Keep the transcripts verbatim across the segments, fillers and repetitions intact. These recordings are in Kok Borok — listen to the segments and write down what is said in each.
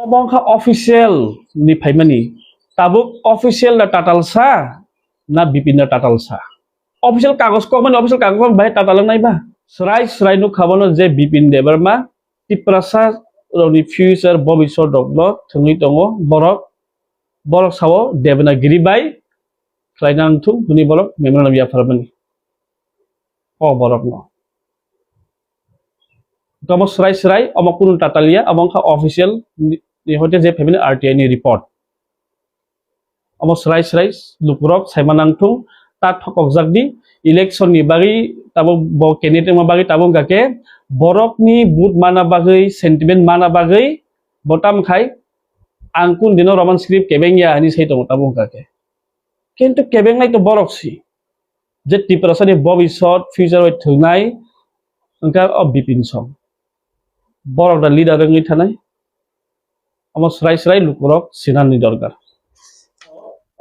Obo wngkha official ni phaimani. Tabuk official da tatal sa, na bipin da tatal sa? Official kagos kokmani, official kagos kokmani bahai tatal wngnai ba? Srai srai nukha bono je Bipin Debbarma Tiprasa rokni future bobisot rokno thwngwi tongo borok. Borok sao Devanagiri bai khlaina wngthung hwnwi borok memorandum yapharmani. O borokno. Omo srai srai, omo kunu tatal ya, omo wngkha official ni, ni hoite je phaimani R T I ni report. Omo srai srai lukurok saima nangthung, ta thokokjak di, election ni bagwi tabuk bo candidate wngma bagwi tabuk wngkha khe borokni vote mana bagwi, sentiment mana bagwi bo tam khai ang kun dino Roman script kebeng ya hinwi sai tongo tabuk wngkha khe. Kintu kebengnai to borok si. Je Tiprasani bobisot future bai thwngnai wngkha o Bipin Song. Borok da leader wngwi thanai. Omo srai srai lukurok sinani dorkar.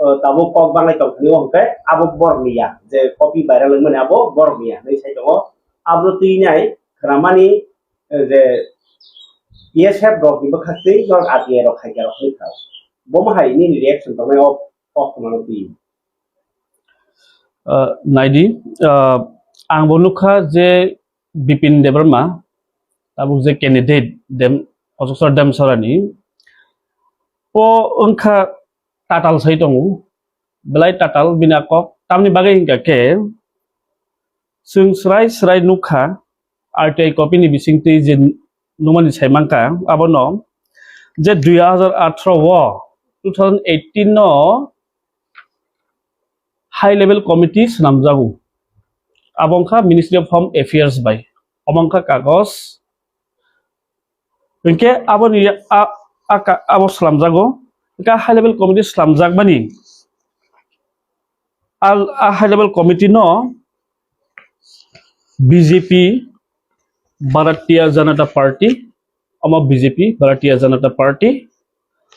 O, tabuk kok banglai tongthani o hwnkhe abo borokni ya, je copy viral wngmani abo borokni ya hinwi sai tongo. Abro twi nai khwnamani, eh, je P S F rokni bwkhak twi norok R T I rok khaikhe rok hinwi kha. Bomo hai nini reaction tongnai o kok khwnano twi? Ah, naidi, ah, ang bo nukha je Bipin Debbarma, tabuk je candidate Dem-, Kochokchar Demsorani, bo wngkha tatal sai tongo, belai tatal bini a kok, tamni bagwi hwnkha khe, chwng srai srai nukha, R T I copy ni bisingtwi je nukmani sai mankha, abono je dui hazar atharo o, two thousand eighteen no high level committee swnamjago. Abo wngkha Ministry of Home Affairs bai. Omo wngkha kagos. Hinkhe aboni a, a, ka-, abo swnamjago. Hinkhe high level committee swnamjakmani. Al-, a high level committee no B J P, Bharatiya Janata Party, omo B J P, Bharatiya Janata Party,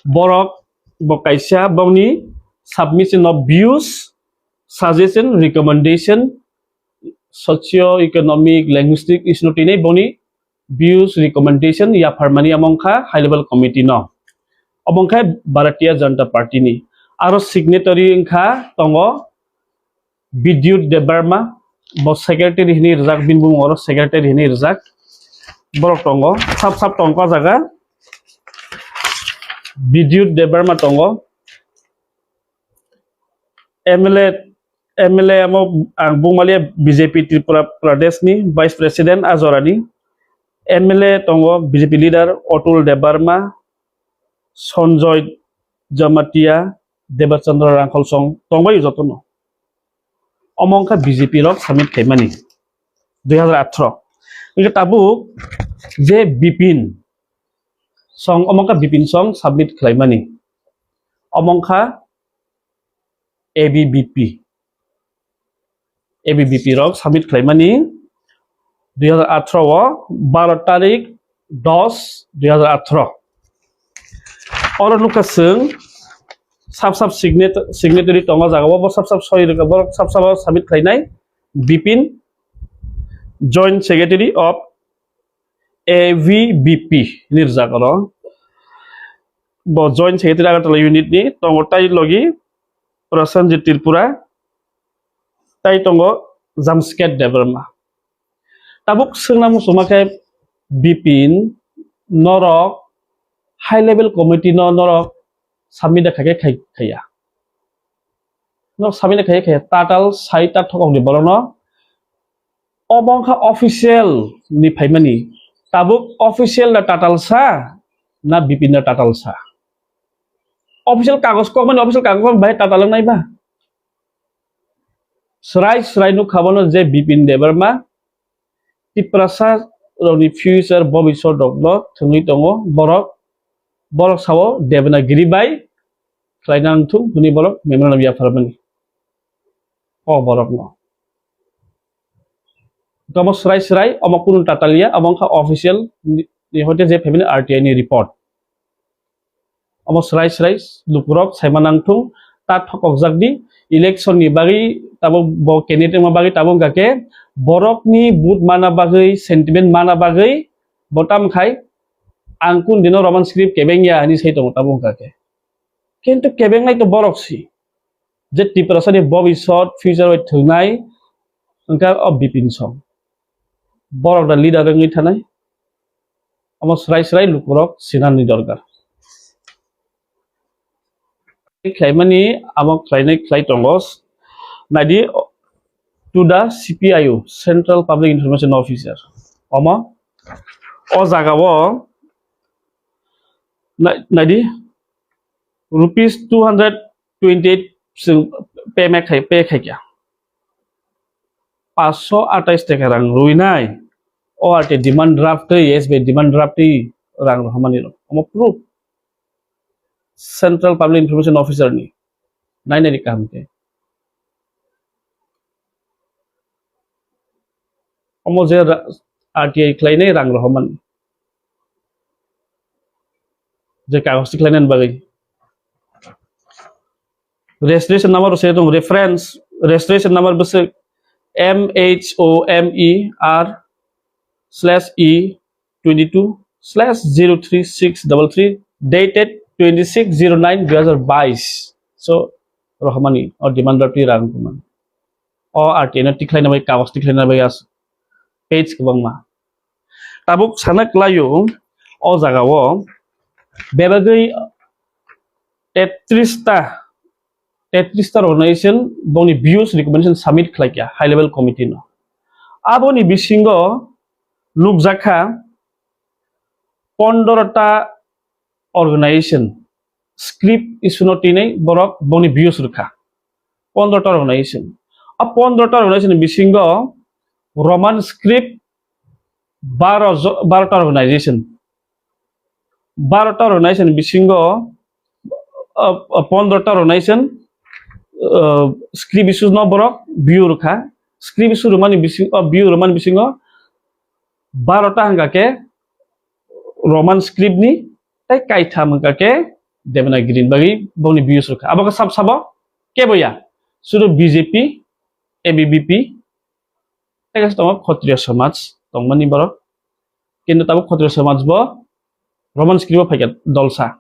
borok bo kaisa bongni submission of views, suggestion, recommendation, socio-economic, linguistic issue no tini bongni views, recommendation yapharmani amo wngkha high level committee no. Omo wngkha Bharatiya Janata Party ni. Aro signatory wngkha tongo Bidyut Debbarma, bo secretary hinwi rijak, bini bumung oro secretary hinwi rijak. Borok tongo, sap sap tongo o jaga. Bidyut Debbarma tongo, M L A, M L A amo ang bungmaliya B J P Tripura Pradesh ni Vice President a jorani. M L A tongo B J P leader Atul Debbarma, Sanjoy Jamatia, Debachandra Rangkholsong tongbai jotono. Omo wngkha B J P rok submit khaimani dui hazar atharo. Hingke tabuk je Bipin Song, omo wngkha Bipin Song submit khlaimani. Omo wngkha A B B P. A B B P rok submit khlaimani dui hazar atharo o baro tarik dos dui hazar atharo. Oro nukha chwng sap sap signet-, signatory tongo jaga o, bo sap sap soi rwkha, borok sap sap o submit khlainai Bipin, Joint Secretary of A V B P hinwi rijak oro. Bo Joint Secretary Agartala unit ni tongo tai logi Prasenjit Tripura, tai tongo Jamsket Debbarma. Tabuk swngna muchungma khe Bipin norok high level committee no norok submit khaikhe khai-, khaiya. Norok submit khaikhe khaiya. Tatal sai ta thokok ni borok no. Obo wngkha official ni phaimani. Tabuk official da tatal sa, na Bipin da tatal sa? Official kagos kokmani, official kagos kokmani bahai tatal wngnai ba? Srai srai nukha bono je Bipin Debbarma Tiprasa rokni future bobisot rokno thwngwi tongo borok. Borok sao Devanagiri bai khlaina wngthung hwnwi borok memorandum yapharmani. O borokno. Omo srai srai, omo kunu tatal ya, omo wngkha official ni, ni hoite je phaimani R T I ni report. Omo srai srai lukurok saima nangthung, ta thokokjak di, election ni bagwi tabuk bo candidate wngma bagwi tabuk wngkha khe borokni vote mana bagwi, sentiment mana bagwi bo tam khai Ang kun dino Roman script kebeng ya hinwi sai tongo tabuk wngkha khe. Kintu kebengnai to borok si. Je Tiprasani bobisot future bai thwngnai wngkha o Bipin Song. Borok da leader wngwi thanai. Omo srai srai lukurok sinani dorkar. Khlaimani amo khlainai khlai tongo. Naidi to the C P I O, Central Public Information Officer. Omo o jaga o nai-, naidi rupees two hundred twenty-eight payment khai, pay khaikha. Paanch sho atais taka rang rwinai. O R T I demand draft twi, S B I demand draft twi rang rohormani rok. Omo proof. Central Public Information Officer ni. Nainani kaham khe. Omo je ra-, R T I khlainai rang rohormani. Je kagoj tikhlainani bagwi. Registration number se tong reference, registration number bwswk M H O M E R slash E twenty-two slash zero three six double three, dated twenty-six zero nine two thousand twenty-two. So, rohormani, o demand draft twi rang rohormani. O R T I no tikhlaina bai, kagoj tikhlaina bai as page kwbangma. Tabuk sana kwlaio, o jaga o bebagwi tetris ta, tetris ta organization bongni views recommendation submit khlaikha high level committee no. Aboni bisingo nukjakha pondro ta organization script issue no tini borok bongni views rwkha. Pondro ta organization. A pondro ta organization ni bisingo Roman script baro jo-, baro ta organization. Baro ta organization ni bisingo, uh, uh, pondro ta organization, uh, script issue no borok view rwkha. Script issue rwmani bising-, uh, view rwmani bisingo baro ta hwnkha khe Roman script ni, tei kaitham hwnkha khe Devanagiri ni bagwi bongni views rwkha. Abo khe sab sabo kebo ya, sudu B J P, A B V P, tei kaisa tongo Khotriya Samaj tongmani borok. Kintu tabuk Khotriya Samaj bo Roman script o phaikha dolsa.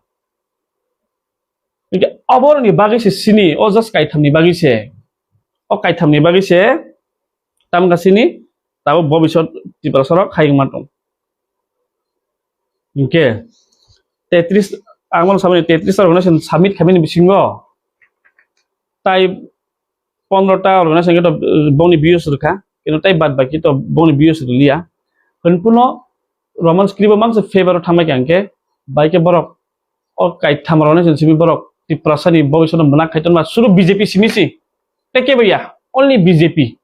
Hwnkhe oboroni bagwi se sini, o just kaithamni bagwi se, o kaithamni bagwi se, tamkha sini, tabuk bobisot Tiprasa rok hayungma tong. Hwnkhe tetris, ang mano samani tetris ta organization submit khaimani bisingo tai pondro ta organization khe to, uh, bongni views rwkha, kintu tai bad baki to bongni views rwliya. Hwnphano Roman script o mansa favor o thangbai kha hwnkhe bai khe borok o kaitham organization simi borok Tiprasa ni bobisot no mwnang khai tonma suru B J P simi si. Tei kebo ya, only B J P.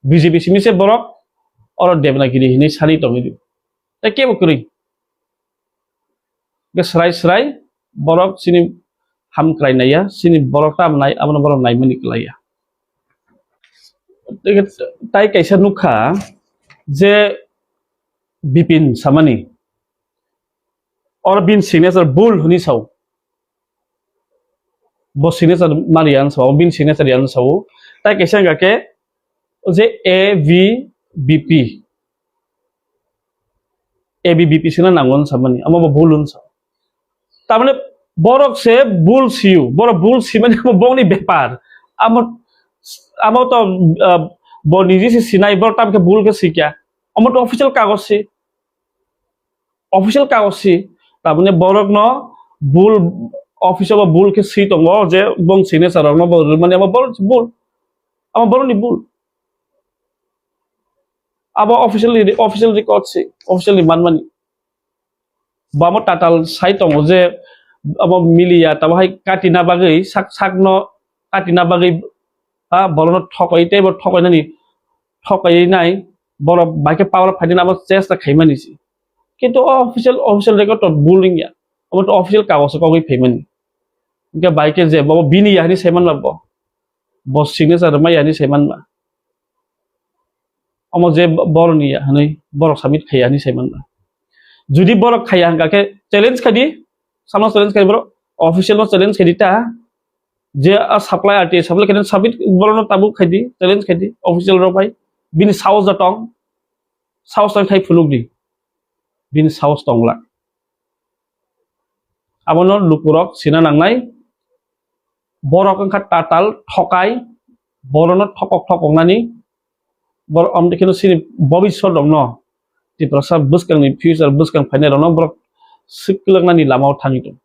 B J P simi se borok oro Devanagiri hinwi sani tongwi di. Tei kebo kwrwi. Hwnkhe srai srai borok chini hamkrai naiya, chini borok tamo nai, abono borok naimani kwlaiya. Tai kaisa nukha je Bipin samani, oro bini signature bul hwnwi sao. Bo signature mari ang sao, bini signature yang sao. Tai kaisa hwnkha khe je A V B P. A V B P sina nango hwn samani, amo bo bul hwn sao. Tamani borok se bul siu, borok bul simani amo bongni bepar. Amo, amo to, ah, bo niji se sinai, borok tam khe bul khe sikya. Amo to official kagoj se. Official kagoj si, tamani borok no bul, office o bo bul khe si tongo je bong signature rok no bo rwmani abo bol bul, abo borok ni bul, abo official ni, official record si, official ni manmani. Bo amo tatal sai tongo je abo miliya, tamo hai katina bagwi sak sak no katina bagwi, ha, borok no thokoi tei bo thokoi nani, thokoi nai borok bai khe power phaidi abo chesta khaimani si. Kintu o official, official record to bul wngya. Omo to official kagoj kogwi phaimani. Hwnkhe bai khe je bo bini ya hinwi saimanma bo. Bo signature rwmai ya hinwi saimanma. Omo je bo-, borokni ya hinwi borok submit khaiya hinwi saimanma. Judi borok khaiya hwnkha khe challenge khaidi, samno challenge khaidi borok, official no challenge khaidi ta. Je a supply R T I supply khaidi submit borok no tabuk khaidi, challenge khaidi official rok bai. Bini saos da tong, saos tong khai phunuk di. bini saos tongla. Abono lukurok sina nangnai, borok wngkha tatal, thokai, borono thokok thokok nani, borok omdekheno sini bobiswt rokno, Tiprasa bwskangni future, bwskang phainai rokno borok swk kwlwknani lamao thangwi tongo.